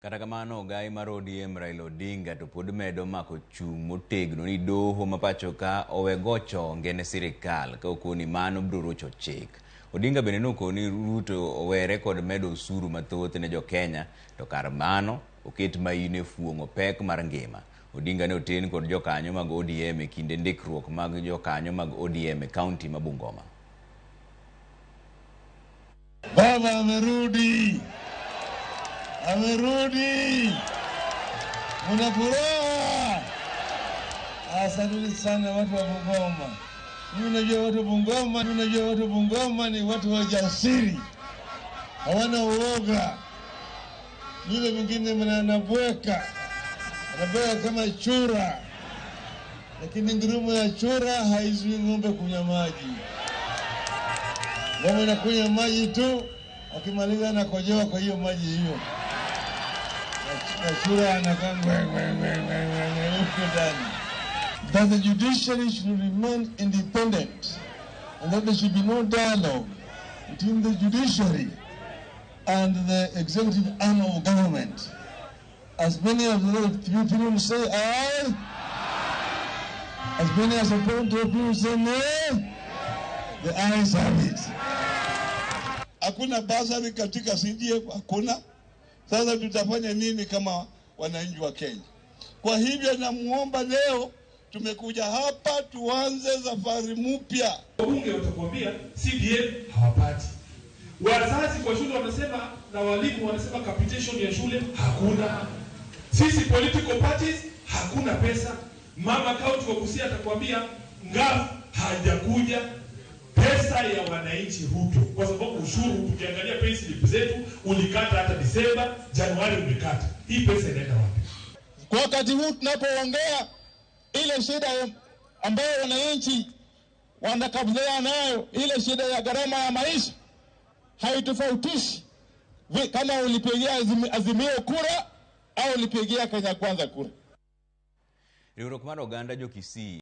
Kata kamano, ogai mar ODM Raila Odinga to pod medo mako chung' motegno ni doho ma pacho ka owe go chonge ne sirikal ka okoni mano biro rocho chik. Odinga bende nokoni Ruto owere kod medo osuru mathoth ne jokenya to kar mano oket maino e fuong'o pek mar ngima. Odinga ne oten kod jokanyo mag ODM e kinde ndikruok mag jokanyo mag ODM e kaunti ma Bungoma. Baba amerudi, amerudi, muna furaha. Asanteni sana watu wa Bungoma. Mimi najua watu wa Bungoma, mimi najua watu wa Bungoma ni watu wajasiri, hawana uoga. Yule mwingine anabweka, anabweka kama chura, lakini ngurumo ya chura haizuii ng'ombe kunywa maji. Ng'ombe inakunywa maji tu, akimaliza anakojoa kwa hiyo maji hiyo, na chura anakaa ngwe ngwe ngwe ngwe ngwe ngwe huko ndani. That the judiciary should remain independent and that there should be no dialogue between the judiciary and the executive arm of government. As many as the people say aye, as many as support the people say no, the ayes have it. Hakuna basari katika CDF, hakuna. Sasa tutafanya nini kama wananchi wa Kenya? Kwa hivyo namuomba leo, tumekuja hapa tuanze safari mpya. Wabunge watakwambia CDF hawapati, wazazi kwa shule wanasema na walimu wanasema capitation ya shule hakuna, sisi political parties hakuna pesa. Mama county wa Busia atakwambia NGAAF hajakuja pesa ya wananchi Ruto, kwa sababu ushuru tukiangalia payslip zetu ulikata hata Disemba, Januari umekata. Hii pesa inaenda wapi? Kwa wakati huu tunapoongea, ile shida ambayo wananchi wanakabiliana nayo, ile shida ya gharama ya maisha haitofautishi kama ulipigia Azimio kura au ulipigia Kenya Kwanza kura. Riwruok mar oganda jo Kisii.